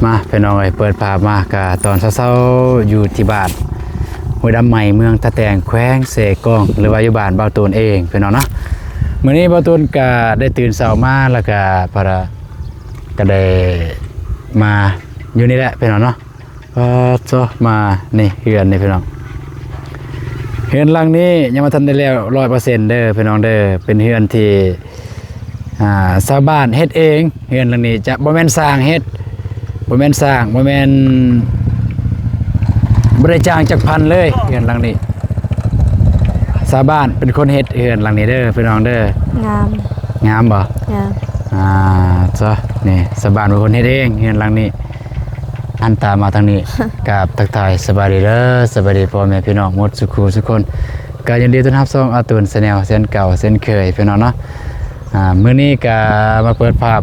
ມາພີ່ນ້ອງເອີຍ ເປີດພາບມາກະຕອນເຊົ້າໆ ຢູ່ທີ່ບ້ານຫ້ວຍດຳໃໝ່ ເມືອງທ່າແຕງ ແຂວງເຊກອງ ຫຼືວ່າຢູ່ບ້ານບ່າວຕູນເອງພີ່ນ້ອງເນາະ. ມື້ນີ້ບ່າວຕູນກະໄດ້ຕື່ນເຊົ້າມາ ແລ້ວກະພາລະ ກະໄດ້ມາຢູ່ນີ້ແຫຼະພີ່ນ້ອງເນາະ. ປາດໂທ້ ມານີ້ເຮືອນນີ້ພີ່ນ້ອງ ເຮືອນຫຼັງນີ້ຍັງບໍ່ທັນໄດ້ແລ້ວຮ້ອຍເປີເຊັນເດີພີ່ນ້ອງເດີ. ເປັນເຮືອນທີ່ ອ່າ ຊາວບ້ານເຮັດເອງ. ເຮືອນຫຼັງນີ້ຈະບໍ່ແມ່ນຊ່າງເຮັດ ບໍ່ແມ່ນຊ່າງ ບໍ່ແມ່ນ ບໍ່ໄດ້ຈ້າງຈັກພັນເລີຍ. ເຮືອນຫຼັງນີ້ຊາວບ້ານເປັນຄົນເຮັດເຮືອນຫຼັງນີ້ເດີພີ່ນ້ອງເດີ. ງາມ ງາມບໍ່? ງາມ. ອ່າ ຊະ ນີ້ຊາວບ້ານເປັນຄົນເຮັດເອງເຮືອນຫຼັງນີ້. ຫັນຕາມາທາງນີ້ ກາບທັກທາຍສະບາຍດີເດີ ສະບາຍດີພໍ່ແມ່ພີ່ນ້ອງໝົດສູ່ຄູ່ສູ່ຄົນ. ກະຍິນດີຕ້ອນຮັບຊ່ອງອາຕູນແຊນແນວເຊັ່ນເກົ່າເຊັ່ນເຄີຍພີ່ນ້ອງເນາະ. ອ່າ ມື້ນີ້ກະມາເປີດພາບ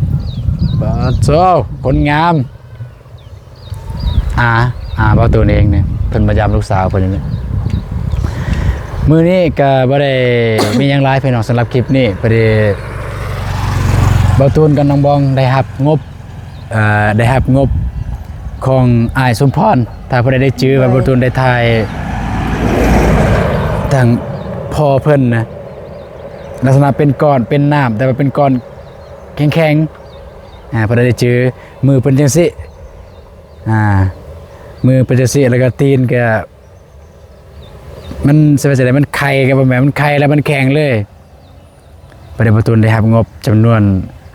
ປາດໂທ້ ຄົນງາມ ອາ ອາ ບ່າວຕູນເອງນີ້ ເພິ່ນມາຢາມລູກສາວເພິ່ນນີ້. ມື້ນີ້ກະບໍ່ໄດ້ມີຫຍັງຫຼາຍພີ່ນ້ອງ ສຳລັບຄລິບນີ້ ພໍດີບ່າວຕູນກັບນ້ອງບອງໄດ້ຮັບງົບ ເອີ ໄດ້ຮັບງົບຂອງອ້າຍສົມພອນ. ຖ້າຜູ້ໃດໄດ້ຈື່ວ່າ ໂດຍ ບ່າວຕູນໄດ້ຖ່າຍທາງພໍ່ເພິ່ນນະ ລັກສະນະເປັນກ້ອນເປັນນ້ຳ ແຕ່ວ່າເປັນກ້ອນແຂງໆ. ອາ ຜູ້ໃດໄດ້ຈື່ ມືເພິ່ນຈັ່ງຊີ້ ອາ ມືເພິ່ນຈັ່ງຊີ້ ແລ້ວກະຕີນກະ ມັນ ຊິວ່າຈັ່ງໃດ ມັນໄຂ່ກະບໍ່ແມ່ນ ມັນໄຂ່ແລ້ວມັນແຂງເລີຍ. ປະເດດ ບ່າວຕູນໄດ້ຮັບງົບຈຳນວນ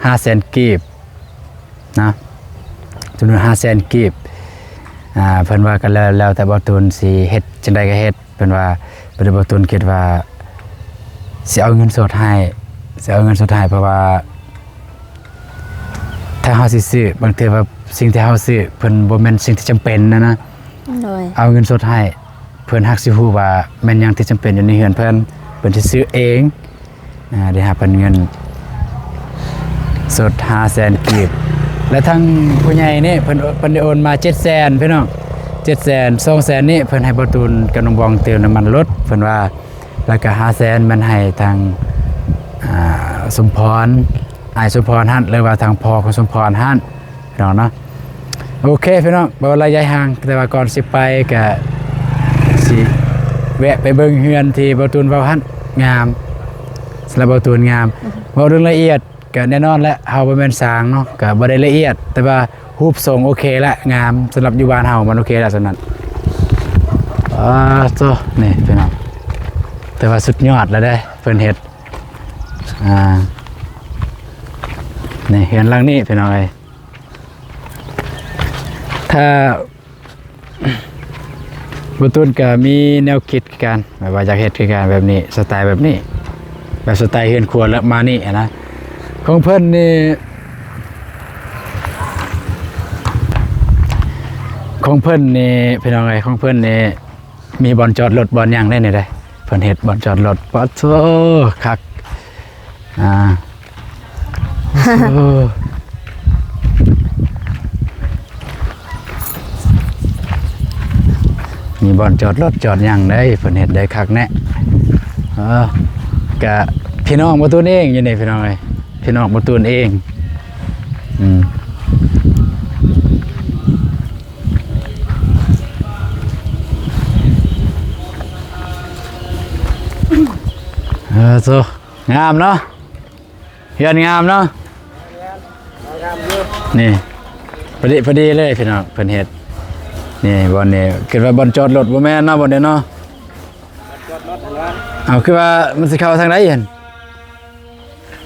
ຫ້າແສນກີບເນາະ ຈຳນວນຫ້າແສນກີບ. ອາ ເພິ່ນວ່າກະແລ້ວ ແລ້ວແຕ່ບ່າວຕູນຊິເຮັດຈັ່ງໃດກະເຮັດ. ເພິ່ນວ່າ ປະເດ ບ່າວຕູນຄິດວ່າຊິເອົາເງິນສົດໃຫ້ ຊິເອົາເງິນສົດໃຫ້ ເພາະວ່າ ຖ້າເຮົາຊິຊື້ ບາງເທື່ອວ່າສິ່ງທີ່ເຮົາຊື້ເພິ່ນບໍ່ແມ່ນສິ່ງທີ່ຈຳເປັນນະນະ. ໂດຍ ເອົາເງິນສົດໃຫ້ ເພິ່ນຫາກຊິຮູ້ວ່າແມ່ນຫຍັງທີ່ຈຳເປັນຢູ່ໃນເຮືອນເພິ່ນ ເພິ່ນຊິຊື້ເອງ. ອາ ໄດ້ຮັບເງິນສົດຫ້າແສນກີບ ແລະ ທາງຜູ້ໃຫຍ່ນີ້ເພິ່ນ ເພິ່ນໄດ້ໂອນມາເຈັດແສນພີ່ນ້ອງ ເຈັດແສນ. ສອງແສນນີ້ເພິ່ນໃຫ້ບ່າວຕູນກັບນ້ອງບອງເຕີມນ້ຳມັນລົດ ເພິ່ນວ່າ ແລ້ວກະຫ້າແສນແມ່ນໃຫ້ທາງ ອາ ສົມພອນ ອ້າຍສົມພອນຫັ້ນ ຫຼືວ່າທາງພໍ່ຂອງສົມພອນຫັ້ນ ພີ່ນ້ອງເນາະ. ໂອເຄພີ່ນ້ອງ ບໍ່ໄລຍະຫ່າງ ແຕ່ວ່າກ່ອນຊິໄປກະຊິແວະໄປເບິ່ງເຮືອນທີ່ບ່າວຕູນເວົ້າຫັ້ນ ງາມ ສຳລັບບ່າວຕູນງາມ. ເວົ້າເລື່ອງລະອຽດກະແນ່ນອນແຫຼະ ເຮົາບໍ່ແມ່ນຊ່າງເນາະ ກະບໍ່ໄດ້ລະອຽດ ແຕ່ວ່າຮູບຊົງໂອເຄລະ ງາມ ສຳລັບຢູ່ບ້ານເຮົາມັນໂອເຄລະສ່ຳນັ້ນ. ອາ ໂທ້ ນີ້ພີ່ນ້ອງ ແຕ່ວ່າສຸດຍອດລະເດ້ ເພິ່ນເຮັດ ອາ ນີ້ເຮືອນຫຼັງນີ້ພີ່ນ້ອງເອີຍ. ຖ້າບ່າວຕູນກະມີແນວຄິດຄືກັນ ແບບວ່າຢາກເຮັດຄືກັນແບບນີ້ ສະໄຕແບບນີ້ ແບບສະໄຕເຮືອນຄົວລະມານີ້ຫັ້ນນະ. ຂອງເພິ່ນນີ້ ຂອງເພິ່ນນີ້ພີ່ນ້ອງເອີຍ ຂອງເພິ່ນນີ້ ມີບ່ອນຈອດລົດບ່ອນຫຍັງໄດ້ນີ້ເດ້ ເພິ່ນເຮັດບ່ອນຈອດລົດ. ປາດໂທ້ ຄັກ ອາ ໂອ້ ມີບ່ອນຈອດລົດຈອດຫຍັງໄດ້ ເພິ່ນເຮັດໄດ້ຄັກແນະ. ເອີ ກະພີ່ນ້ອງບ່າວຕູນເອງຢູ່ນີ້ພີ່ນ້ອງເອີຍ ພີ່ນ້ອງບ່າວຕູນເອງ. ອືມ ເອີ ໂທ້ ງາມເນາະ ເຮືອນງາມເນາະ. ນີ້ ພໍດີ ພໍດີເລີຍພີ່ນ້ອງ ເພິ່ນເຮັດ ນີ້ ບ່ອນນີ້ ຄິດວ່າບ່ອນຈອດລົດບໍ່ແມ່ນເນາະ ບ່ອນນີ້ເນາະ. ເອົາ ຄືວ່າມັນຊິເຂົ້າທາງໃດຫັ້ນ?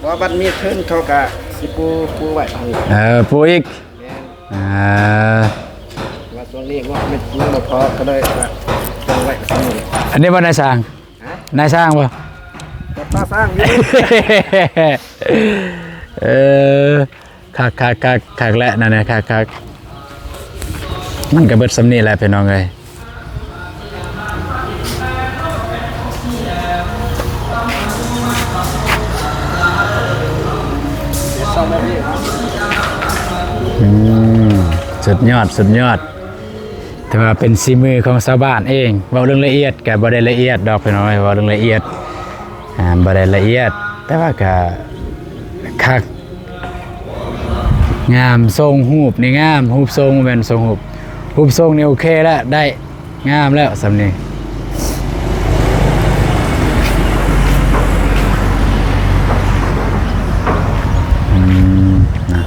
ບໍ່ ບັດມີທຶນເຂົາກະຊິປູ ປູໄວ້ທາງນີ້. ເອີ ປູອີກ. ແມ່ນ. ອ່າ ວ່າຊ່ວງນີ້ງົບມັນຍັງບໍ່ພໍ ກະເລີຍວ່າຕັ້ງໄວ້ຊ່ຳນີ້. ອັນນີ້ບໍ່ນາຍຊ່າງ? ຮະ? ນາຍຊ່າງບໍ່? ກໍຕາຊ່າງຢູ່. ເອີ ຄັກໆໆ ຄັກແຫຼະ ນັ້ນແຫຼະ ຄັກໆ. ມັນກະເບິດຊ່ຳນີ້ແຫຼະພີ່ນ້ອງເອີຍ. ອືມ ສຸດຍອດ ສຸດຍອດ. ແຕ່ວ່າເປັນສີມືຂອງຊາວບ້ານເອງ. ເວົ້າເລື່ອງລະອຽດກະບໍ່ໄດ້ລະອຽດດອກພີ່ນ້ອງເອີຍ ເວົ້າເລື່ອງລະອຽດ ອ່າ ບໍ່ໄດ້ລະອຽດ ແຕ່ວ່າກະຄັກ. ງາມ ຊົງຮູບນີ້ງາມ ຮູບຊົງ ແມ່ນຊົງຮູບ ຮູບຊົງນີ້ໂອເຄແລ້ວ ໄດ້ ງາມແລ້ວສ່ຳນີ້ ອືມ ນະ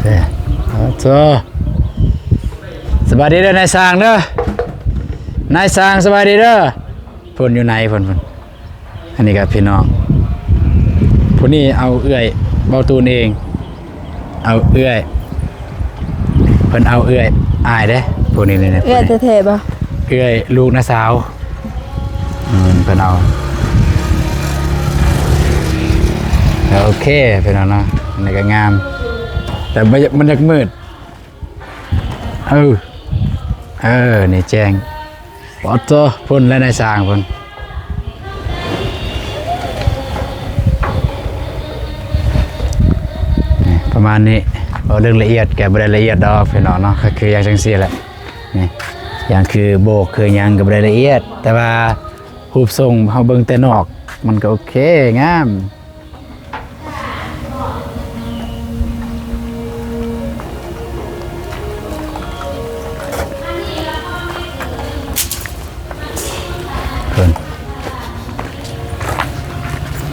ເດ້ ເອົາໂຕ ສະບາຍດີເດີນາຍຊ່າງເດີ ນາຍຊ່າງສະບາຍດີເດີ ເພິ່ນຢູ່ໃນເພິ່ນ ເພິ່ນ ອັນນີ້ກໍພີ່ນ້ອງ ຜູ້ນີ້ເອົາເອື້ອຍເບົາຕູນເອງ ເອົາເອື້ອຍ ເພິ່ນເອົາເອື້ອຍອ້າຍເດ້ ຜູ້ນີ້ນີ້ ເອື້ອຍແທ້ໆບໍ່? ເອື້ອຍລູກນ້າສາວ ອືມ ເພິ່ນເອົາ ໂອເຄ ພີ່ນ້ອງເນາະ ອັນນີ້ກໍງາມ ແຕ່ມັນ ມັນຢາກມືດ. ເອີ ເອີ ນີ້ແຈ້ງ ປາດໂທ້ ພຸ້ນແຫຼະນາຍຊ່າງພຸ້ນ ນີ້ ປະມານນີ້ ເວົ້າເລື່ອງລະອຽດກໍບໍ່ໄດ້ລະອຽດດອກພີ່ນ້ອງເນາະ ກໍຄືຢ່າງຈັ່ງຊີ້ແຫຼະ ນີ້ ຢ່າງຄືໂບກຄືຫຍັງກໍບໍ່ໄດ້ລະອຽດ ແຕ່ວ່າຮູບຊົງເຮົາເບິ່ງແຕ່ນອກ ມັນກໍໂອເຄ ງາມ. ເພິ່ນ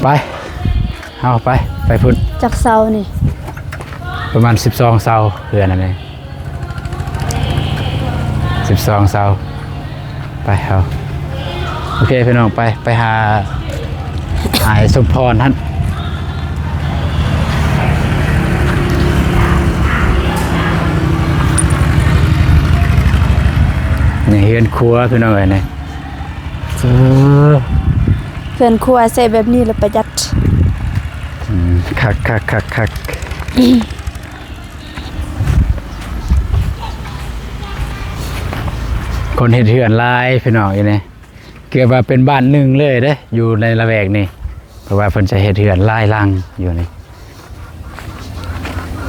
ໄປ ເຮົາໄປ ໄປພຸ້ນ ຈັກເສົານີ້ ປະມານສິບສອງເສົາ ເຮືອນອັນນີ້ ສິບສອງເສົາ ໄປເຮົາ ໂອເຄພີ່ນ້ອງ ໄປ ໄປຫາອ້າຍສົມພອນຫັ້ນ ນີ້ເຮືອນຄົວພີ່ນ້ອງເອີຍ ນີ້ ເອີ ເຮືອນຄົວໃຊ້ແບບນີ້ລະປະຢັດ ອືມ ຄັກໆໆໆ. ຄົນເຮັດເຮືອນຫຼາຍພີ່ນ້ອງ ຢູ່ນີ້ ເກືອບວ່າເປັນບ້ານໜຶ່ງເລີຍເດ້ ຢູ່ໃນລະແວກນີ້ ເພາະວ່າເພິ່ນຈະເຮັດເຮືອນຫຼາຍຫຼັງຢູ່ນີ້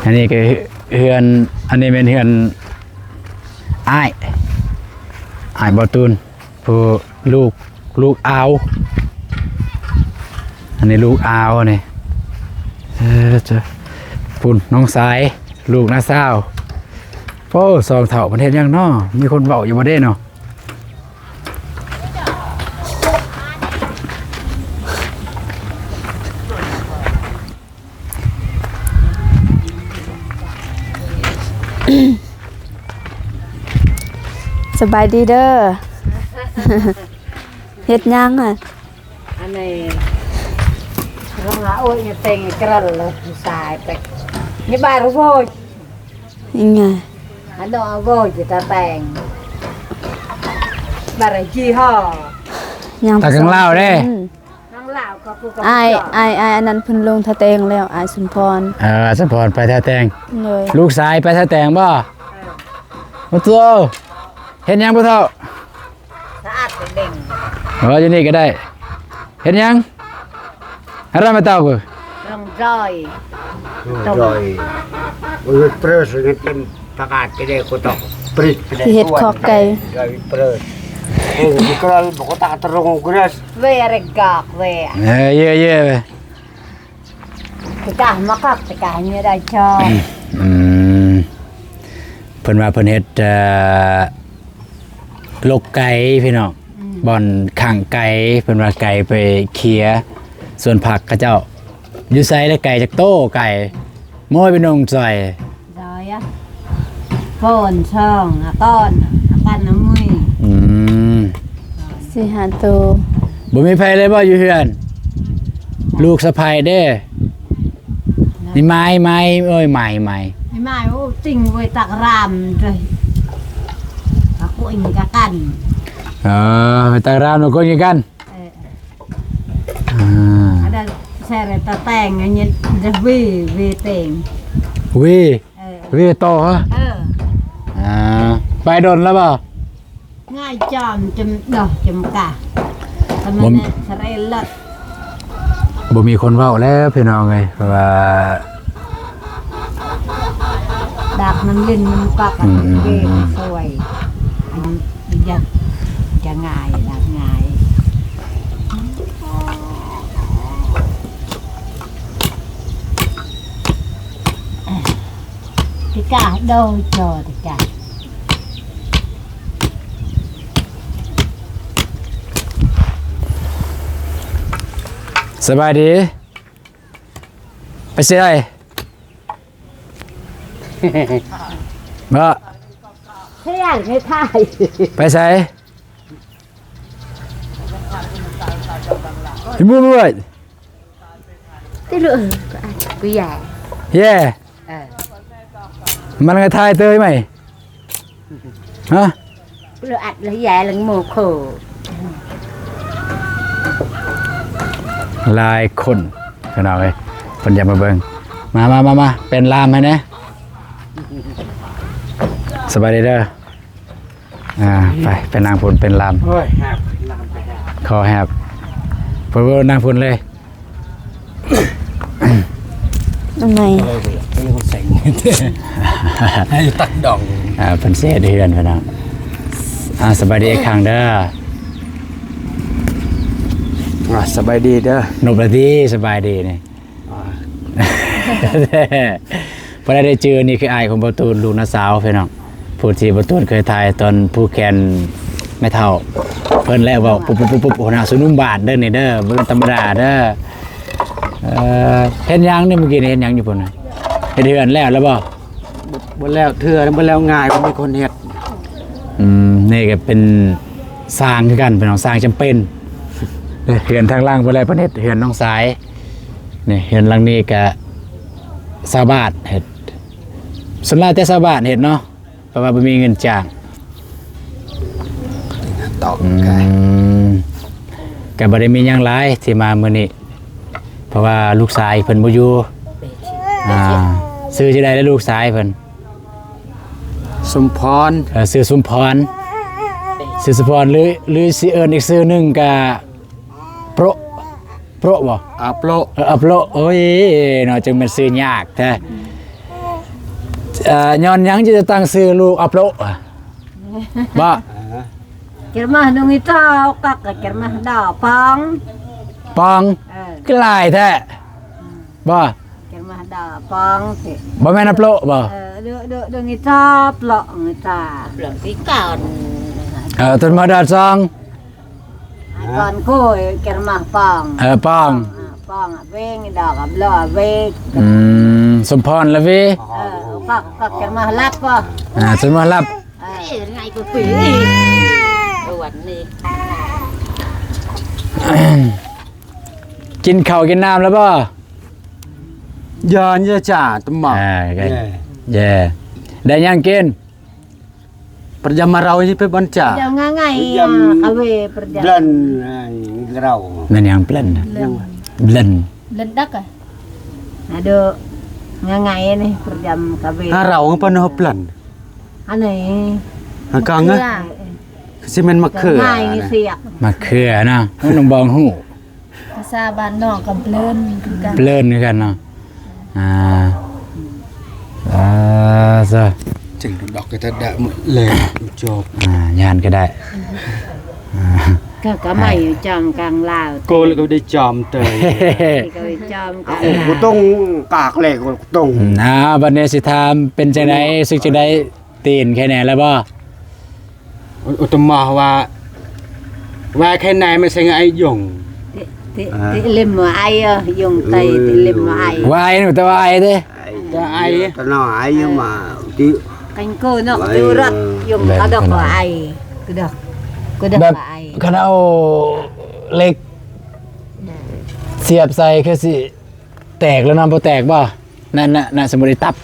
ອັນນີ້ກໍເຮືອນ ອັນນີ້ແມ່ນເຮືອນອ້າຍ ອ້າຍເບົາຕູນ ຜູ້ລູກ ລູກອາວ ອັນນີ້ລູກອາວນີ້ ເອີ ພຸ້ນນ້ອງຊາຍ ລູກນ້າສາວ ໂອ້ ສອງເຖົ້າເພິ່ນເຮັດຫຍັງເນາະ ມີຄົນເວົ້າຢູ່ບໍ່ເດ້ເນາະ ສະບາຍດີເດີ ເຮັດຫຍັງຫັ້ນ? ອັນນີ້ ລອງຫາໂອ້ຍເຕັງກຣອນລະສາຍໄປ ນີ້ບາຣໂວຍ ຍັງໄງ ອັນດອກໂວຍຕາແຕງ ບາຣຈີ່ຫໍ້ ຍັງ ຕາກັງລາວເດ້ ອືມ ທາງລາວກໍຄືກັນ ອ້າຍ ອ້າຍ ອ້າຍອັນນັ້ນເພິ່ນລົງທ່າແຕງແລ້ວ ອ້າຍສົມພອນ ເອີ ສົມພອນໄປທ່າແຕງ ໂດຍ ລູກຊາຍໄປທ່າແຕງບໍ່? ເອີ ໂອ້ໂຕ ເຮັດຫຍັງຜູ້ເຖົ້າ? ສະອາດເປັນເດັງ ເອີ ຢູ່ນີ້ກໍໄດ້ ເຮັດຫຍັງ? ອາດາມາເຕົ້າ ເບິ່ງຈອຍ ເບິ່ງຈອຍ ເອີ ເປຣສ ປະກາດໄປເດ້ ກໍຕ້ອງປຣິດໄປເດ້ ຊິເຮັດຄອກໄກ່ ເອີ ເປີດ ເອີ ກຣອນ ບໍ່ກໍຕາກຕະລົງກຣອນ ເວເຣກອກເວ ເອີ ເຢ ເຢ ຕະກາມາຄັກ ຕະກາເຍໄດ້ຊອ ອືມ ເພິ່ນວ່າເພິ່ນເຮັດ ເອີ ລົກໄກ່ພີ່ນ້ອງ ອືມ ບ່ອນຂັງໄກ່ ເພິ່ນວ່າໄກ່ໄປເຄຍສວນຜັກເຂົາເຈົ້າ ຢູ່ໃສລະໄກ່ຈັກໂຕ ໄກ່ ໂມຍໄປນົງຈອຍ ຈອຍອະ ໂກນຊ່ອງອະ ກອນອະ ກັນອະ ມຸຍ ອືມ ສີ່ຫ້າໂຕ ບໍ່ມີໃຜເລີຍບໍ່ຢູ່ເຮືອນ? ລູກສະໃພ້ເດ້ ນີ້ໄມ້ ໄມ້ ເອີຍ ໄມ້ ໄມ້ ໄມ້ ໂອ້ ຕິງໄວ້ຕັກຣາມເດີ ອາ ກຸຍກັນ ເອີ ໄປຕັກຣາມແລ້ວກຸຍກັນ ເອີ ອາ ອັນນັ້ນແຊເຣຕາແຕງ ອັນນີ້ເວ ເວເຕງ ເວ ເອີ ເວໂຕ ເອີ ອາ ໄປດົນແລ້ວບໍ່? ງ່າຍຈອມຈຳດອກຈຳກະ ບໍ່ ສະເຣລະ ບໍ່ມີຄົນເວົ້າແລ້ວພີ່ນ້ອງເອີຍ ເພາະວ່າ ດາກມັນຫຼິ້ນມັນປັກ ອືມ ເວ ອືມ ສວຍ ອັນຍັດ ຈະງ່າຍ ດາກງ່າຍ. Tikah do jo tikah. ສະບາຍດີ. ໄປໃສ? ບໍ່. ເຮັດຫຍັງໃຫ້ຖ່າຍ? ໄປໃສ? ຢູ່ມື້ມື້ໄວ້ ຕິລູກ ເອີ ກໍອາດຈະຜູ້ໃຫຍ່ ແຍ່ ເອີ ມັນກໍຖ່າຍເຕີຍໃໝ່ ຮະ ລະອັດລະແຍ່ລະໂມໂຄ ຫຼາຍຄົນ ພີ່ນ້ອງເອີຍ ເພິ່ນຢາກມາເບິ່ງ ມາ ມາ ມາ ມາ ເປັນລ່າມໃຫ້ແດ່ ສະບາຍດີເດີ. ອ່າ ໄປ ໄປນັ່ງພຸ້ນເປັນລ່າມ ໂອ້ຍ ຫາບ ນັ່ງໄປຫາບ ຂໍຫາບ ເພິ່ນນັ່ງພຸ້ນເລີຍ ເອົາໃໝ່ ເອີ ເປັນຄົນແສງ ໃຫ້ຕັກດອງ ອ່າ ເພິ່ນຊິເຮັດເຮືອນ ພີ່ນ້ອງ ອ່າ ສະບາຍດີອີກຄັ້ງເດີ ອ່າ ສະບາຍດີເດີ ນົບລະຕິ ສະບາຍດີນີ້. ອ່າ ບໍ່ໄດ້ ໄດ້ຈື່ ນີ້ຄືອ້າຍຂອງບໍ່ຕູນ ລູກນ້າສາວ ພີ່ນ້ອງ ຜູ້ທີ່ບໍ່ຕູນເຄີຍຖ່າຍຕອນຜູກແຂນແມ່ເຖົ້າ ເພິ່ນແລ້ວເວົ້າປຸບໆໆໆ ຫົວໜ້າຊຸມນຸມບ້ານເດີນີ້ເດີ ບໍ່ແມ່ນທຳມະດາເດີ ເອີ ເຮັດຫຍັງນີ້ ມື້ກີ້ນີ້ເຮັດຫຍັງຢູ່ພຸ້ນນະ ເຮັດເຮືອນແລ້ວແລ້ວບໍ່? ບໍ່ ບໍ່ແລ້ວເທື່ອ ບໍ່ແລ້ວງ່າຍ ບໍ່ມີຄົນເຮັດ ອືມ ນີ້ກໍເປັນຊ່າງຄືກັນ ເປັນຊ່າງຈຳເປັນ ເຮືອນທາງຫຼັງພຸ້ນແຫຼະ ເພິ່ນເຮັດເຮືອນນ້ອງຊາຍ ນີ້ເຮືອນຫຼັງນີ້ກະຊາວບ້ານເຮັດ ສ່ວນຫຼາຍແຕ່ຊາວບ້ານເຮັດເນາະ ເພາະວ່າບໍ່ມີເງິນຈ້າງ ຕອບ ອືມ ກະບໍ່ໄດ້ມີຫຍັງຫຼາຍທີ່ມາມື້ນີ້ ເພາະວ່າລູກຊາຍເພິ່ນບໍ່ຢູ່ ອ່າ ຊື່ຈັ່ງໃດລະລູກຊາຍເພິ່ນ? ສົມພອນ ເອີ ຊື່ສົມພອນ ຊື່ສົມພອນ ຫຼື ຫຼືຊິເອີ້ນອີກຊື່ໜຶ່ງກະ ໂປະ ໂປະບໍ່? ອາໂປະ ເອີ ອາໂປະ ໂອ້ຍ ເນາະ ຈັ່ງແມ່ນຊື່ຍາກແທ້ ເອີ ຍ້ອນຫຍັງຈຶ່ງຕັ້ງຊື່ລູກອາໂປະ ບໍ່? ເກີດມາດົງອີຕາ ກັກເກີດມາດາປອງ ປອງ ເອີ ຄືຫຼາຍແທ້ ບໍ່? ເກີດມາດາປອງ ບໍ່ແມ່ນອາໂປະບໍ່? ເອີ ດົງ ດົງ ດົງອີຕາ ປອງ ອີຕາ ປອງ ທີ່ກ່ອນ ເອີ ຕົ້ນມະດາດຊອງ ກ່ອນໂກຍ ເກີດມາປອງ ເອີ ປອງ ອ່າ ປອງເວງ ດອກອຳລອເວງ ອືມ ສົມພອນລະເວ ເອີ ປັກ ປັກ ເກີດມາລັບບໍ່? ອ່າ ສົມພອນລັບ ເອີ ງ່າຍກວ່າປີ ເອີ ວັນນີ້ ກິນເຂົ້າກິນນ້ຳແລ້ວບໍ່? ຢານຢາຈາຕະໝາ ອ່າ ແຍ່ ແຍ່ ໄດ້ຫຍັງກິນ? ປະຈຳມາເຮົາຊິໄປບັນຈາ ປະຈຳງ່າຍໆ ປະຈຳ ອາ ກາເວ ປະຈຳ ເບລັນ ເຮົາ ແມ່ນຫຍັງເບລັນ? ເບລັນ ເບລັນ ເບລັນດັກ ອາ ອາໂດ ງ່າຍໆ ນີ້ ປະຈຳກາເວ ຫາເຮົາປະນອບເບລັນ ອັນນີ້ ຫາກາງ ເອີ ຄືຊິແມ່ນມະເຂືອ ງ່າຍ ນີ້ ເສຍ ມະເຂືອເນາະ ນ້ອງບອງຮູ້ ພາສາບ້ານນອກກໍເບລັນຄືກັນ ເບລັນຄືກັນເນາະ ອ່າ ອ່າ ຊະ ຈຶ່ງດອກກໍຈະດະເລີຍ ຈົບ ອ່າ ຍານກໍໄດ້ ອ່າ ກໍ ກໍໄມ້ຈອມກາງລາວ ໂກລກໍໄດ້ຈອມເຕີຍ ກໍໄດ້ຈອມກາງລາວ ບໍ່ຕ້ອງກາກແລກບໍ່ຕ້ອງ ອ່າ ບັດນີ້ຊິຖາມເປັນຈັ່ງໃດ ເອີ ສຶກຈັ່ງໃດ ຕີນແຄ່ແນ່ແລ້ວບໍ່? ອຸ ອຸຕະມາວ່າ ວ່າແຄ່ໃນມັນເສັງໄອຍົງ ຕິ ຕິ ອ່າ ຕິເລັມມາໄອ ເອີ ຍົງໄຕ ເອີ ຕິເລັມມາໄອ ວ່າໄອ ແຕ່ວ່າໄອເດ້ ຕາໄອ ຕາໜໍໄອມາ ຕິ ກັນໂກນອກ ໄອ ຕິລັດ ຍົງກະດອກວ່າໄອ ກະດອກ ກະດອກ ແບບວ່າໄອ ຄັນເອົາເຫຼັກສຽບໃສ່ຄືຊິ ແຕກແລ້ວນະ ບໍ່ແຕກບໍ່? ນັ້ນນະ ນັ້ນ ສົມມຸດໄອ້ຕັບ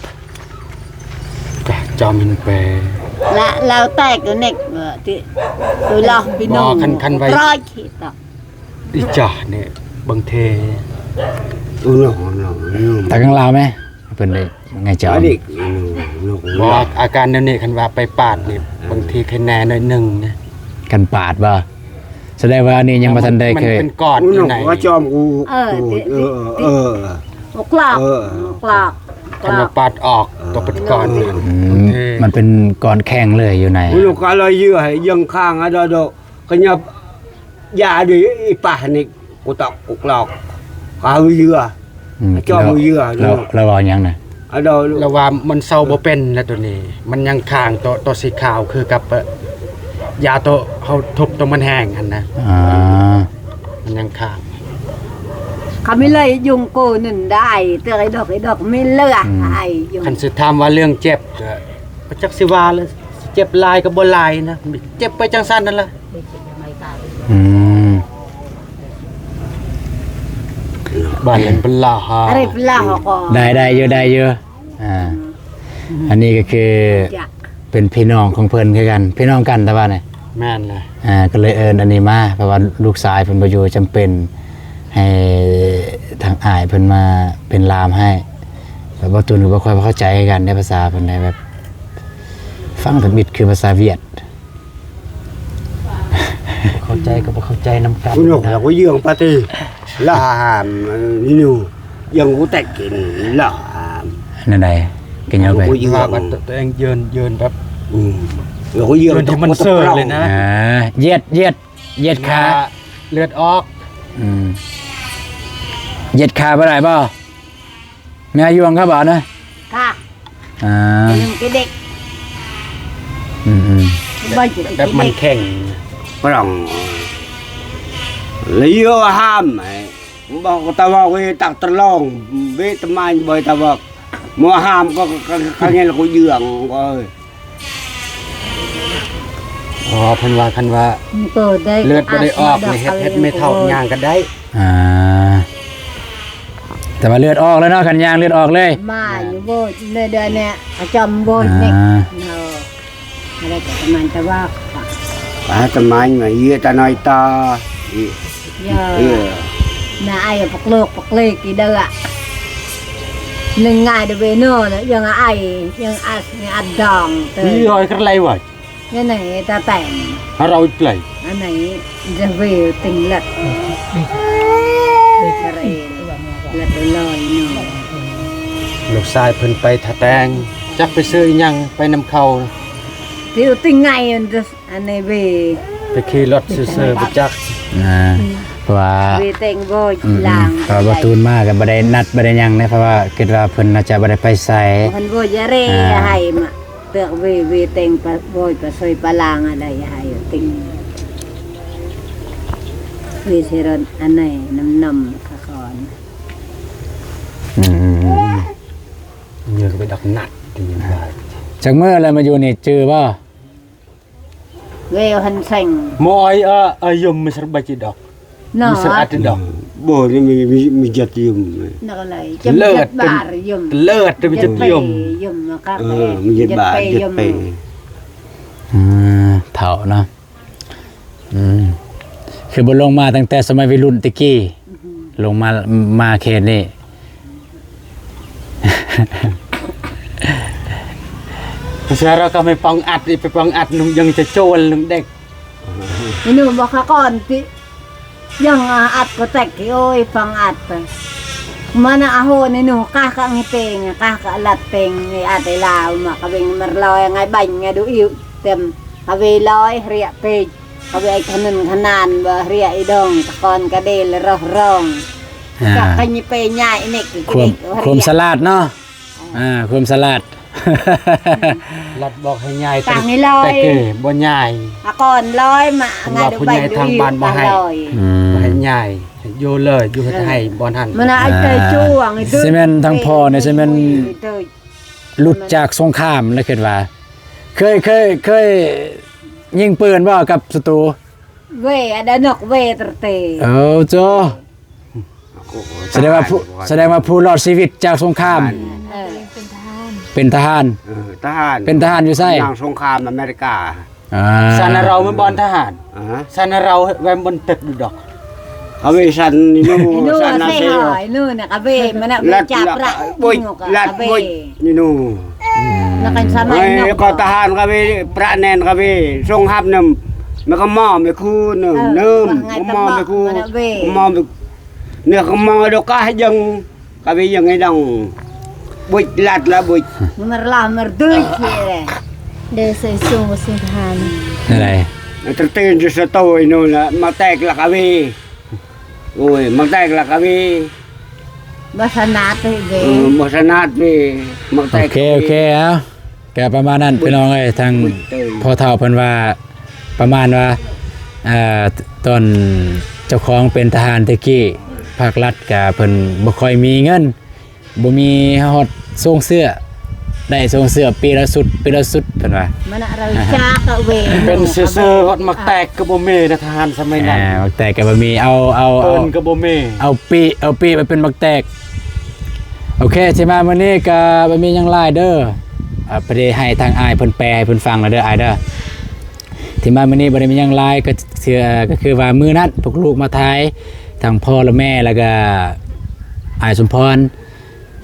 ຈະຈອມມັນໄປ ລະລາວແຕກເນັກ ເອີ ຕິ ໂດຍລາວພີ່ນ້ອງ ບໍ່ ຄັນ ຄັນໄວ້ ຮ້ອຍຂີດດອກ ອີຈານີ້ ບາງເທ ໂອ້ ນອ ນອ ນອ ຕາກັງລາວແມ ເພິ່ນໄດ້ໄງຈອມ ອັນນີ້ ບໍ່ ອາການແນວນີ້ ຄັນວ່າໄປປາດນີ້ ເອີ ບາງທີໄຄແນ່ໜ້ອຍໜຶ່ງນະ ຄັນປາດບໍ່? ສະແດງວ່າອັນນີ້ຍັງບໍ່ທັນໄດ້ເຄີຍ ມັນເປັນກ້ອນຢູ່ໃນ ວ່າຈອມກູ ເອີ ເອີ ເອີ ໂອກລາກ ເອີ ໂອກລາກ ຄັນວ່າປາດອອກ ເອີ ຕົກເປັນກ້ອນ ອືມ ມັນເປັນກ້ອນແຂງເລີຍຢູ່ໃນ ມັນກໍລອຍເຍື່ອໃຫ້ຍັງຄ້າງອະ ດອກ ຂະຫຍັບຢາດີ ອີປານີ້ ກູຕອກ ກູກລອກ ກາເຍື່ອ ອືມ ຈອມເຍື່ອ ລາວ ລາວເວົ້າຫຍັງນະ? ລະວ່າມັນເຊົາບໍ່ເປັນແລ້ວໂຕນີ້ ມັນຍັງຄ້າງໂຕ ໂຕສີຂາວ ຄືກັບ ເອີ ຢາໂຕເຮົາທຸບໂຕມັນແຫ້ງຫັ້ນນະ ອ່າ ມັນຍັງຄ້າງ. ເຂົາມີເລີຍຍຸງໂກໜຶ່ງໄດ້ ເຕີໄອ້ດອກ ໄອ້ດອກມີເລືອ ອືມ ໄອ້ຍຸງ. ຄັນຊິຖາມວ່າເລື່ອງເຈັບ ກໍບໍ່ຈັກຊິວ່າລະ ຊິເຈັບຫຼາຍກໍບໍ່ຫຼາຍນະ ເຈັບໄປຈັ່ງຊັ້ນນັ້ນລະ. ອືມ ບາດເປັນລາວ ອາ ໄດ້ ໄດ້ຢູ່ ໄດ້ຢູ່ ອ່າ ອັນນີ້ກໍຄືເປັນພີ່ນ້ອງຂອງເພິ່ນຄືກັນ ພີ່ນ້ອງກັນແຕ່ວ່ານີ້ ແມ່ນແຫຼະ ອ່າ ກໍເລີຍເອີ້ນອັນນີ້ມາ ເພາະວ່າລູກຊາຍເພິ່ນບໍ່ຢູ່ ຈຳເປັນໃຫ້ທາງອ້າຍເພິ່ນມາເປັນລ່າມໃຫ້ ແລ້ວບໍ່ຕູນກໍບໍ່ຄ່ອຍເຂົ້າໃຈຄືກັນໃນພາສາເພິ່ນ ແບບຟັງທຳອິດຄືພາສາຫວຽດ. ເຂົ້າໃຈກໍບໍ່ເຂົ້າໃຈນຳກັນ. ແນວໃດ? ກໍຍ້ອນວ່າ ວ່າຕົວເອງຢືນ ຢືນແບບ ອືມ ໃຫ້ມັນເຊີເລີຍນະ ຢຽດ ຢຽດ ຢຽດຂາ ເລືອດອອກ ອືມ ຢຽດຂາບໍ່ໄດ້ບໍ່? ແມ່ຍວງກໍບອກນະ ກະ ອ່າ ເປັນກະເດັກ ອືມໆ ແບບມັນແຂງ ປຣອງ ລະເຍອຫາມ ບອກຕາວອກເວຕັກຕະລອງ ເວຕະມາຍບໍ່ຕາວອກ ໝໍຫາມກໍ ກໍ ກໍເຫັນລະກູເຢືອງ ໂອ້ຍ. ອໍ ເພິ່ນວ່າຄັນວ່າເລືອດບໍ່ໄດ້ອອກນີ້ ເຮັດ ເຮັດແມ່ເຖົ້າຍ່າງກໍໄດ້ ອ່າ ແຕ່ວ່າເລືອດອອກແລ້ວເນາະ ຄັນຍ່າງເລືອດອອກເລີຍ ມາຢູ່ໂບດໃນເດືອນນີ້ ອາຈອມໂບດນີ້ ອ່າ ເນາະ ອາໄລກໍປະມານຕະວາກ ປາຕະມານມາເຍຕານ້ອຍຕາ ເອີ ນາໄອປະໂກກປະເກລກອີເດີອະ ໜຶ່ງງ່າຍເດເວໂນ ຍັງໄອ ຍັງອັດ ອັດດອງເຕີ ມີຮອຍກະໄລວະ ຍັງໄອຕາແຕງ ຮາເຮົາອີກໄກ ອັນໄອຈະເວຕິງເລັດ ເວກະເຣ ເລັດລອຍໂນ ລູກຊາຍເພິ່ນໄປທາແຕງ ຈັກໄປຊື້ອີ່ຫຍັງ ໄປນຳເຂົາ ຕິວຕິງໄງ ອັນນີ້ເວ ໄປຂີ່ລົດຊື່ໆ ບໍ່ຈັກ ອ່າ ເພາະວ່າເວແຕ່ງບໍ່ ອືມ ລາງ ເພາະວ່າບໍ່ຕູນມາກໍບໍ່ໄດ້ນັດບໍ່ໄດ້ຫຍັງເດ້ ເພາະວ່າຄິດວ່າເພິ່ນໜ້າຈະບໍ່ໄດ້ໄປໃສ ເພິ່ນບໍ່ຢາເຣ ອ່າ ໃຫ້ມາເລືອກເວ ເວແຕ່ງປະ ບໍ່ໄປຊ່ອຍປະລາງອະໄລໃຫ້ຕິງ ເວຊິລົດອັນໃນນຳ ນຳຂະຄອນ ອືມ ເຍອະກໍໄປດັກນັດ ຈັກມື້ແລ້ວມາຢູ່ນີ້ຈື່ບໍ່? ເວຫັນແສງ ມອຍ ອາ ອາຍົມມີສະບັດຈິດອກ ເນາະ ມີສະອັດດອກ ບໍ່ ມີ ມີ ມີຈັດຍົມ ນັກໄລ ເລີດ ເລີດ ເລີດ ມີຈັດຍົມ ເອີ ມີຈັດບາດ ຈັດເປ ອືມ ເຖົ້າເນາະ ອືມ ຄືບໍ່ລົງມາຕັ້ງແຕ່ສະໄໝໄວລຸ້ນແຕ່ກີ້ ອືຮຶ ລົງມາ ມາເຂດນີ້ ພາສາລາວກໍໄປປອງອັດ ໄປປອງອັດນຸ່ງຍັງຈະໂຈນໜຶ່ງເດັກ ໜູບໍ່ຄະກ່ອນຕິ ຍັງອັດກໍແຕກ ໂອ້ຍ ປອງອັດໄປ ມານະອາໂຫ ໜູກະກະງເປງ ກະກະລັດເປງ ອັດໄອລາວ ມາກະເວັງມາລອຍ ໄງບັນ ໄງດູອິວ ເຕັມ ອາເວລອຍ ເຮຍເປ ອາເວໄອຂະໜຶນຂະໜານ ບໍ່ເຮຍອີດອງ ຕະກອນກະເດລະ ໂຣຮອງ ອ່າ ກະໄປເປຍາຍເນັກ ຄວາມ ຄວາມສະຫຼາດເນາະ ອ່າ ຄວາມສະຫຼາດ ລັດບອກໃຫ້ຍາຍ ຕາງນີ້ລອຍ ແຕ່ເກບໍ່ຍາຍ ອາກອນລອຍມາ ງານດູໃບດູອີ ອືມ ບໍ່ໃຫ້ຍາຍ ຢູ່ເລີຍ ຢູ່ເຮັດໄຮ່ບ່ອນຫັ້ນ ມັນອາໄຈຈວງ ຊິແມ່ນທາງພໍ່ນີ້ ຊິແມ່ນ ຫຼຸດຈາກສົງຄາມແລ້ວຄິດວ່າ ເຄີຍ ເຄີຍ ເຄີຍຍິງປືນບໍ່ກັບສັດຕູ? ເວ ອະດະນົກເວຕຣະເຕ ເອີ ໂຈ ສະແດງວ່າຜູ້ ສະແດງວ່າຜູ້ລອດຊີວິດຈາກສົງຄາມ ເອີ ເປັນທະຫານ ເປັນທະຫານ ເອີ ທະຫານ ເປັນທະຫານຢູ່ໃສ? ນາງສົງຄາມອາເມລິກາ ອ່າ ສານາເຮົາແມ່ນບ່ອນທະຫານ ອ່າ ສານາເຮົາແມ່ນບ່ອນຕຶກດອກ ອາເວສັນນີໂນ ສັນນາເຊໂຍ ນູນນະ ອາເວມັນນະ ເວຈາປະ ລັດ ລັດ ເວ ນີໂນ ອືມ ແລ້ວກໍສະໄໝ ເອີ ກໍທະຫານກະເວ ປະແໜນກະເວ ຊົງຮັບນຳ ແມ່ກະໝໍແມ່ຄູນຳ ເອີ ນຳ ແມ່ກະໝໍແມ່ຄູ ແມ່ກະໝໍແມ່ ເນຍກະໝໍດອກກະຍັງ ກະເວຍັງໄງດອງ ບຸດລັດລະບຸດ ມັນລະມັນດຸຍເດ ເດໃສ່ສູງກວ່າສູງທະຫານ ແນວໃດ? ຕະເຕນຈະສະໂຕຍໂນນລະ ມາແຕກລະກະເວ ໂອ້ຍ ມັນແຕກລະກະເວ ບໍ່ຖະໜັດເດ້ ເອີ ບໍ່ຖະໜັດເດ້ ໝາກແຕກ ໂອເຄ ໂອເຄ ເອົາ ກະປະມານນັ້ນ ພີ່ນ້ອງເອີຍ ທາງພໍ່ເຖົ້າເພິ່ນວ່າ ປະມານວ່າ ເອີ ຕອນເຈົ້າຂອງເປັນທະຫານແຕ່ກີ້ ພາກລັດກະເພິ່ນບໍ່ຄ່ອຍມີເງິນ ບໍ່ມີຮອດໂສ້ງເສື້ອ ໄດ້ໂສ້ງເສື້ອປີລະຊຸດ ປີລະຊຸດ ເພິ່ນວ່າ ມັນອາໄລຈາກະເວ ເປັນເສື້ອຮອດໝາກແຕກກະບໍ່ມີນະ ທະຫານສະໄໝນັ້ນ ໝາກແຕກກະບໍ່ມີ ເອົາ ເອົາ ເອົາ ເປັນກະບໍ່ມີ ເອົາປີ ເອົາປີໄປເປັນໝາກແຕກ. ໂອເຄ ທີ່ມາມື້ນີ້ກະບໍ່ມີຫຍັງຫຼາຍເດີ ອາ ພໍດີໃຫ້ທາງອ້າຍເພິ່ນແປໃຫ້ເພິ່ນຟັງແລ້ວເດີ ອ້າຍເດີ ທີ່ມາມື້ນີ້ບໍ່ໄດ້ມີຫຍັງຫຼາຍ ກະຄື ກະຄືວ່າມື້ນັ້ນພວກລູກມາຖ່າຍ ທັງພໍ່ແລະແມ່ ແລ້ວກະອ້າຍສົມພອນ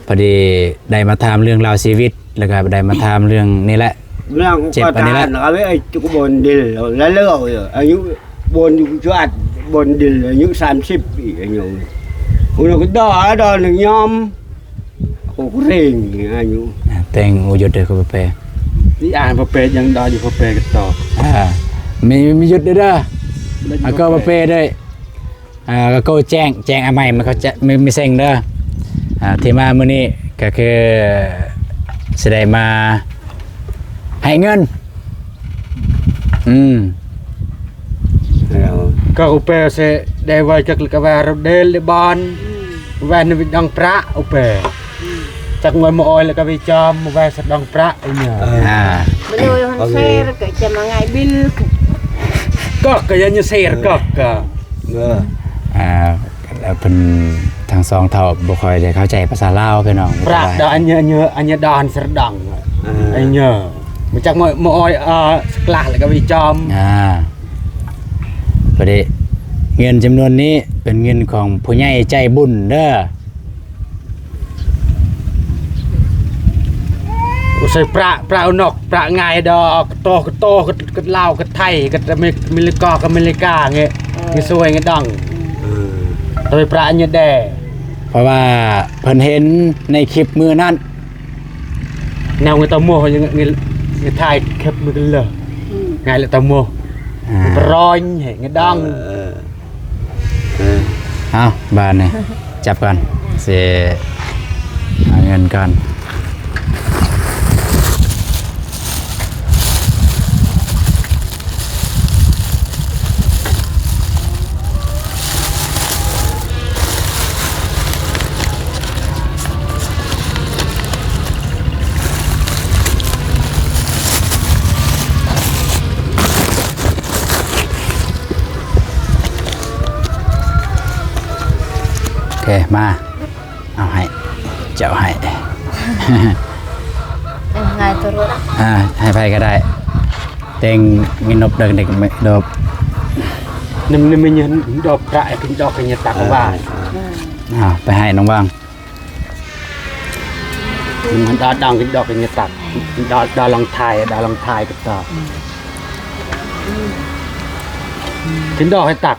ພໍດີໄດ້ມາຖາມເລື່ອງລາວຊີວິດ ແລ້ວກະໄດ້ມາຖາມເລື່ອງນີ້ແຫຼະ ເລື່ອງເຈັບອັນນີ້ແຫຼະ ກະເວ ອາຍຸ ບົນດິນ ອາຍຸ ບົນຢູ່ຈວດ ບົນດິນ ອາຍຸສາມສິບປີ ອາຍຸ ອຸນກະດໍ ດອນຍອມ ໂອເກເຣງ ອາຍຸ ແຕ່ງ ໂອ ຢຸດເດີ ກະບໍ່ແປ ນີ້ອ່ານບໍ່ແປ ຍັງດອຢູ່ບໍ່ແປກະຕອ ອາ ມີ ມີຢຸດເດີ ອາ ກະບໍ່ແປເດີ ອາ ກະໂກແຈ້ງ ແຈ້ງອາໄມ ມັນເຂົ້າໃຈ ມີ ມີເສັງເດີ ອາ ທີ່ມາມື້ນີ້ກະຄືຊິໄດ້ມາໃຫ້ເງິນ ອືມ ກະອຸເປເສ ໄດ້ໄວ້ຈັກກະແວໂຣເດລເດບານ ແວນວິດດັງປະອຸເປ ຈັກງວຍມະອອຍລະກະວິຈອມ ແວນສະດັງປະ ອາ ໂອເຄ ກະກະຍັງເຊຣະກະ ອາ ເພິ່ນທັງສອງເຖົ້າບໍ່ຄ່ອຍໄດ້ເຂົ້າໃຈພາສາລາວ ພີ່ນ້ອງ ປະດາອັນຍະ ອັນຍະ ອັນຍະດານສະດັງ ອາ ອັນຍະ ມາຈາກມະ ມະອອຍ ອາ ສະກະລະ ແລ້ວກະວິຈອມ ອາ ພໍດີເງິນຈຳນວນນີ້ເປັນເງິນຂອງຜູ້ໃຫຍ່ໃຈບຸນເດີ ໃສ່ປະ ປະນອກ ປະງ່າຍດອກ ກະໂຕ ກະໂຕ ກະລາວ ກະໄທ ກະອາເມລິກາ ກະອາເມລິກາ ເງ ເງສວຍ ເງດັງ ເອີ ໂຕຍປະຍະແດ ເພາະວ່າເພິ່ນເຫັນໃນຄລິບມື້ນັ້ນ ແນວເງຕະໂມ ເງ ເງ ເງຖ່າຍຄລິບມື້ກັນເລີຍ ອືມ ງ່າຍລະຕະໂມ ອາ ປະຣອຍ ເງດັງ ເອີ ເອີ ເອົາ ບາດນີ້ຈັບກ່ອນ ຊິຫາເງິນກ່ອນ. ໂອເຄ ມາ ເອົາໃຫ້ ເຈົ້າໃຫ້ ງ່າຍຕົວ ອາ ໃຫ້ໃຜກະໄດ້ ແຕ່ງມີນົບເດັກໆ ນົບ ນີ້ ນີ້ ນີ້ ດົກພະ ດອກກະຍະຕັກວ່າ ເອົາໄປໃຫ້ນ້ອງຫວ່າງ ມັນດອກ ດອກກະຍະຕັກ ດອກ ດອກລັງທາຍ ດອກລັງທາຍກະຕອກ ກິນດອກໃຫ້ຕັກ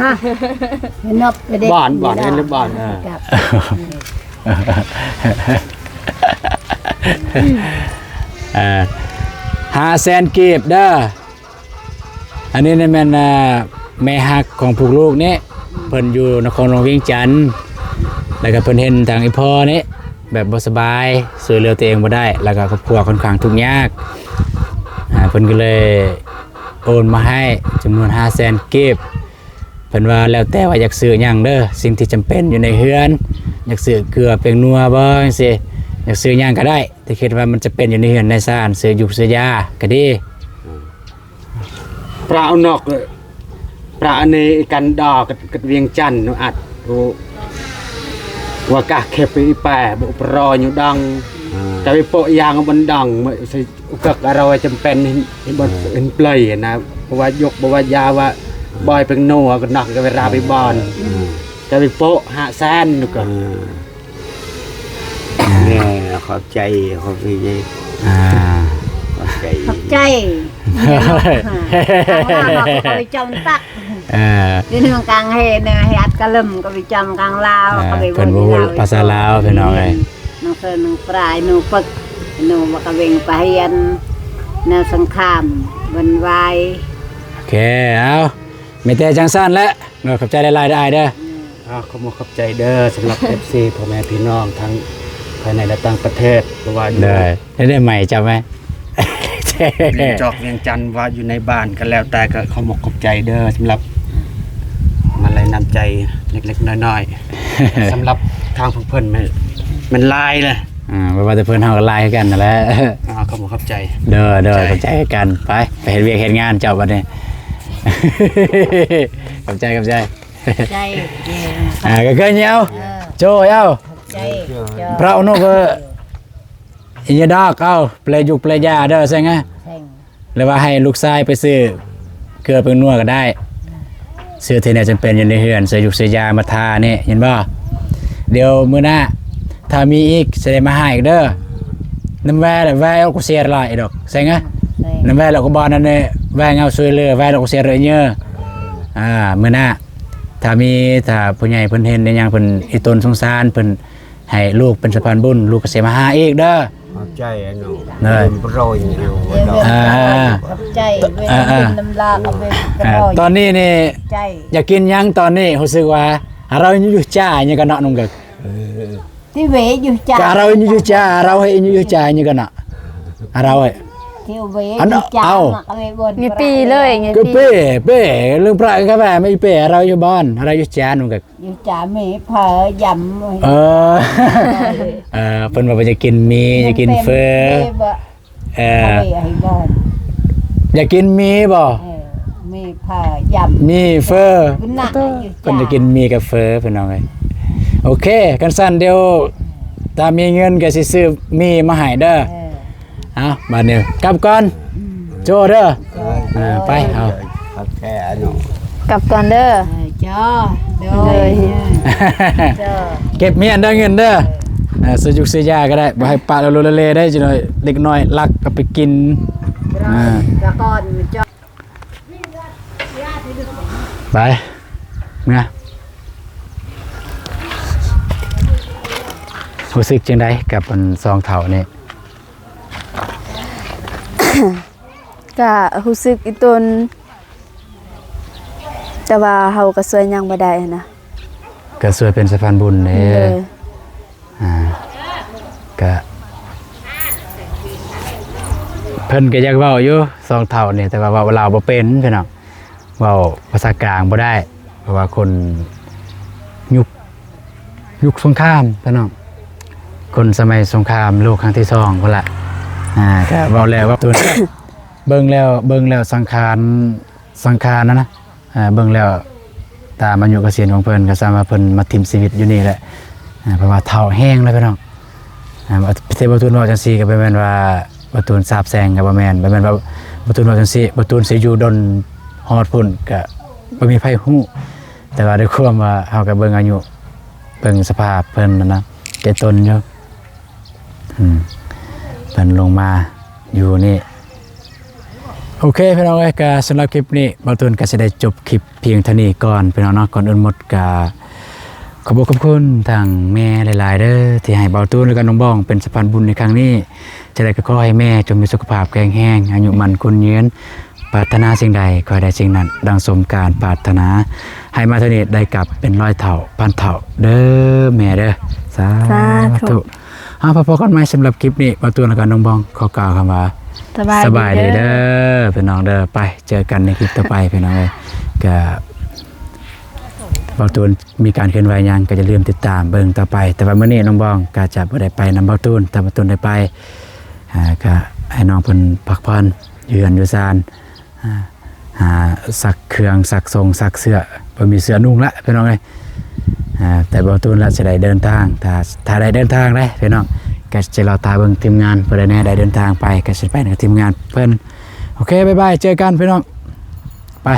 ຮະ ນົບກະເດັກ ບ້ານ ບ້ານ ເຫັນຫຼືບ້ານ ເອີ ເອີ ຫ້າແສນກີບເດີ ອັນນີ້ນີ້ແມ່ນ ເອີ ແມ່ຮັກຂອງພວກລູກນີ້ ເພິ່ນຢູ່ນະຄອນຫຼວງວຽງຈັນ ແລ້ວກະເພິ່ນເຫັນທາງອີ່ພໍ່ນີ້ ແບບບໍ່ສະບາຍ ຊ່ວຍເຫຼືອຕົວເອງບໍ່ໄດ້ ແລ້ວກະຄອບຄົວຂ້ອນຂ້າງທຸກຍາກ ອາ ເພິ່ນກະເລີຍໂອນມາໃຫ້ຈຳນວນຫ້າແສນກີບ ເພິ່ນວ່າແລ້ວແຕ່ວ່າຢາກຊື້ຫຍັງເດີ ສິ່ງທີ່ຈຳເປັນຢູ່ໃນເຮືອນ ຢາກຊື້ເກືອແປ້ງນົວບໍ່ ຈັ່ງຊີ້ ຢາກຊື້ຫຍັງກະໄດ້ ທີ່ຄິດວ່າມັນຈຳເປັນຢູ່ໃນເຮືອນໃນຊານ ຊື້ຢູກຊື້ຢາກະດີ. ປະເອົານອກ ປະອັນນີ້ກັນດອກ ກະວຽງຈັນ ອາດ ໂອ ວ່າກະເຂັບໄປອີແປ ບໍ່ປະຣອຍຢູ່ດັງ ກະໄປໂປະຢາງບັນດັງ ໃສ່ອຸກະກະເຮົາຈຳເປັນ ເຫັນບໍ່ ເຫັນເປື່ອຍນະ ເພາະວ່າຍົກບໍ່ວ່າຢາວ່າ ບອຍເປັນໂນ ກະນອກກະເວລາໄປບອນ ກະໄປໂປະຫ້າແສນນະກະ ແມ່ ຂອບໃຈ ຂອບໃຈ ອ່າ ຂອບໃຈ ຂອບໃຈ ເຮົາກະໄປຈອມຕັກ ເອີ ຢູ່ເມືອງກາງເຮນ ເຮັດກະເລິມກະໄປຈອມກາງລາວ ເອີ ກະໄປ ເພິ່ນບໍ່ຮູ້ພາສາລາວ ພີ່ນ້ອງເອີຍ ໜັງສືໜັງປາຍ ໜູປຶກ ໜູບໍ່ກະເວັງປະຮຽນ ແນວສັງຄາມ ວັນວາຍ ໂອເຄ ເອົາ ມີແຕ່ຈັ່ງຊັ້ນແຫຼະ ເນາະ ຂອບໃຈຫຼາຍໆເດີອ້າຍເດີ ອືມ ອ່າ ຂໍຂອບໃຈເດີ ສຳລັບເອັຟຊີ ພໍ່ແມ່ພີ່ນ້ອງທັງພາຍໃນ ແລະ ຕ່າງປະເທດ ບໍ່ວ່າຢູ່ ໄດ້ ໄດ້ໃໝ່ເຈົ້າໄໝ ວຽງຈອກວຽງຈັນ ວ່າຢູ່ໃນບ້ານກໍແລ້ວແຕ່ ກໍຂໍຂອບໃຈເດີ ສຳລັບມາໄລນ້ຳໃຈເລັກໆນ້ອຍໆ ສຳລັບທາງພວກເພິ່ນແມ່ນ ແມ່ນຫຼາຍເລີຍ ອ່າ ບໍ່ວ່າແຕ່ເພິ່ນ ເຮົາກໍຫຼາຍຄືກັນຫັ້ນແຫຼະ ອ່າ ຂໍຂອບໃຈ ເດີ ເດີ ຂອບໃຈຄືກັນ ໄປ ໄປເຮັດວຽກເຮັດງານເຈົ້າບັດນີ້ ຂອບໃຈ ຂອບໃຈ ໃຈ ອ່າ ກໍຄືນີ້ເອົາ ເອີ ໂຈເອົາ ໃຈ ເຈົ້າ ພຣະອົນນຸກ ເອີ ອີຍະດອກ ເອົາ ແປຍຸກແປຢາເດີ ເສັງ ເສັງ ຫຼືວ່າໃຫ້ລູກຊາຍໄປຊື້ເກືອແປ້ງນົວກໍໄດ້ ຊື້ທີ່ແນວຈຳເປັນຢູ່ໃນເຮືອນ ຊື້ຍຸກຊື້ຢາມາທານີ້ ເຫັນບໍ່? ດຽວມື້ໜ້າ ຖ້າມີອີກ ຊິໄດ້ມາຫາອີກເດີ ນຳແວ່ແຫຼະ ແວ່ອອກເສຍຫຼາຍດອກ ເສັງ ເສັງ ນຳແວ່ແລ້ວກໍບໍ່ນັ້ນແຫຼະ ແວ່ເຫງົາຊ່ວຍເຫຼືອ ແວ່ອອກເສຍເດີ ອ່າ ມື້ໜ້າ ຖ້າມີ ຖ້າຜູ້ໃຫຍ່ເພິ່ນເຫັນອີຫຍັງ ເພິ່ນອີຕົນສົງສານ ເພິ່ນໃຫ້ລູກເປັນສະພານບຸນ ລູກກໍຊິມາຫາອີກເດີ ຂອບໃຈ ເອີ ຂອບໃຈ ເອີ ເອີ ຕອນນີ້ນີ້ ຢາກກິນຫຍັງຕອນນີ້ ຮູ້ສຶກວ່າ ເຮົາຢູ່ຈາຫຍັງກັນເນາະ ໜຸ່ມເກີກ ຕິເວຢູ່ຈາ ກະເຮົາຢູ່ຈາ ເຮົາເຮັດຢູ່ຈາຫຍັງກັນເນາະ ເຮົາ ຕິເວຢູ່ຈາ ເອົາ ນີ້ປີເລີຍ ກະເປ ເປ ເລື່ອງພຣະກະແປ ມີເປ ເຮົາຢູ່ບ້ານ ເຮົາຢູ່ຈາ ໜຸ່ມເກີກ ຢູ່ຈາມີເຝີຢຳ ເອີ ເອີ ເພິ່ນວ່າເພິ່ນຢາກກິນໝີ່ ຢາກກິນເຝີ ເອີ ຢາກກິນໝີ່ບໍ່? ເອີ ໝີ່ເຝີຢຳ ໝີ່ເຝີ ເພິ່ນຢາກກິນໝີ່ກັບເຝີ ພີ່ນ້ອງເອີຍ ໂອເຄ ຄັນຊັ້ນດຽວ ຖ້າມີເງິນກໍຊິຊື້ໝີ່ມາໃຫ້ເດີ ເອີ ເອົາ ບາດນີ້ກັບກ່ອນ ໂຈເດີ ເອີ ໄປ ເອົາ ກັບກ່ອນເດີ ເອີ ໂຈ ໂດຍ ໂຈ ເກັບມຽນເດີ ເງິນເດີ ຊື້ຍຸກຊື້ຢາກໍໄດ້ ບໍ່ໃຫ້ປະໂລເລໄດ້ ຈັກໜ້ອຍເດັກນ້ອຍລັກກໍໄປກິນ ໄປ ເມືອ ຮູ້ສຶກຈັ່ງໃດກັບອັນສອງເຖົ້ານີ້? ກະຮູ້ສຶກອີ່ຕົນ ແຕ່ວ່າເຮົາກະຊ່ວຍຫຍັງບໍ່ໄດ້ຫັ້ນນະ ກະຊ່ວຍເປັນສະພານບຸນເດ້ ໂດຍ ອ່າ ກະ ເພິ່ນກະຢາກເວົ້າຢູ່ ສອງເຖົ້ານີ້ ແຕ່ວ່າເວົ້າລາວບໍ່ເປັນພີ່ນ້ອງ ເວົ້າພາສາກາງບໍ່ໄດ້ ເພາະວ່າຄົນຍຸກ ຍຸກສົງຄາມພີ່ນ້ອງ ຄົນສະໄໝສົງຄາມໂລກຄັ້ງທີສອງພຸ້ນລະ ອ່າ ກະເວົ້າແລ້ວເວົ້າ ເບິ່ງແລ້ວ ເບິ່ງແລ້ວສັງຂານ ສັງຂານນະ ອ່າ ເບິ່ງແລ້ວຕາມອາຍຸກະສິນຂອງເພິ່ນ ກໍຊ້ຳວ່າເພິ່ນມາຖິ້ມຊີວິດຢູ່ນີ້ແຫຼະ ອ່າ ເພາະວ່າເຖົ້າແຮງແລ້ວພີ່ນ້ອງ ອ່າ ທີ່ບ່າວຕູນເວົ້າຈັ່ງຊີ້ກໍບໍ່ແມ່ນວ່າບ່າວຕູນສາບແຊ່ງກໍບໍ່ແມ່ນ ບໍ່ແມ່ນວ່າບ່າວຕູນເວົ້າຈັ່ງຊີ້ ບ່າວຕູນຊິຢູ່ດົນຮອດພຸ້ນກໍບໍ່ມີໃຜຮູ້ ແຕ່ວ່າດ້ວຍຄວາມວ່າເຮົາກໍເບິ່ງອາຍຸ ເບິ່ງສະພາບເພິ່ນຫັ້ນນະ ແກ່ຕົນຢູ່ ອືມ ເພິ່ນລົງມາຢູ່ນີ້ ໂອເຄພີ່ນ້ອງເອີຍ ກະສຳລັບຄລິບນີ້ ບ່າວຕູນກະຊິໄດ້ຈົບຄລິບພຽງເທົ່ານີ້ກ່ອນພີ່ນ້ອງເນາະ ກ່ອນອື່ນໝົດກະຂອບອົກຂອບຄຸນທາງແມ່ຫຼາຍໆເດີ ທີ່ໃຫ້ບ່າວຕູນ ແລະກະນ້ອງບອງເປັນສະພານບຸນໃນຄັ້ງນີ້ ຈັ່ງໃດກໍຂໍໃຫ້ແມ່ຈົ່ງມີສຸຂະພາບແຂງແຮງ ອາຍຸໝັ້ນຂວັນຍືນ ປາດຖະໜາສິ່ງໃດຂໍໃຫ້ໄດ້ສິ່ງນັ້ນ ດັ່ງສົມການປາດຖະໜາ ໃຫ້ມາເທື່ອນີ້ໄດ້ກັບເປັນຮ້ອຍເທົ່າພັນເທົ່າເດີແມ່ເດີ ສາ ສາທຸ ທຸ ເຮົາມາພົບກັນໃໝ່ ສຳລັບຄລິບນີ້ ບ່າວຕູນ ແລະກະນ້ອງບອງ ຂໍກ່າວຄຳວ່າ ສະບາຍດີເດີ ສະບາຍດີເດີພີ່ນ້ອງເດີ ໄປເຈີກັນໃນຄລິບຕໍ່ໄປພີ່ນ້ອງເອີຍ ກະບ່າວຕູນມີການເຄື່ອນໄຫວຫຍັງ ກໍຢ່າລືມຕິດຕາມເບິ່ງຕໍ່ໄປ ແຕ່ວ່າມື້ນີ້ນ້ອງບອງກໍຈະບໍ່ໄດ້ໄປນຳບ່າວຕູນ ຖ້າບ່າວຕູນໄດ້ໄປ ອ່າ ກະໃຫ້ນ້ອງເພິ່ນພັກຜ່ອນຢູ່ເຮືອນຢູ່ຊານ ອ່າ ຫາຊັກເຄື່ອງ ຊັກຊົງ ຊັກເສື້ອ ບໍ່ມີເສື້ອນຸ່ງລະພີ່ນ້ອງເອີຍ ອ່າ ແຕ່ບ່າວຕູນລະຊິໄດ້ເດີນທາງ ຖ້າ ຖ້າໄດ້ເດີນທາງເດ້ພີ່ນ້ອງ ກະຊິລໍຖ້າເບິ່ງທີມງານ ເພື່ອໄດ້ແນ່ໄດ້ເດີນທາງໄປ ກະຊິໄປນຳທີມງານເພິ່ນ ໂອເຄ ບາຍບາຍ ເຈີກັນພີ່ນ້ອງ ໄປ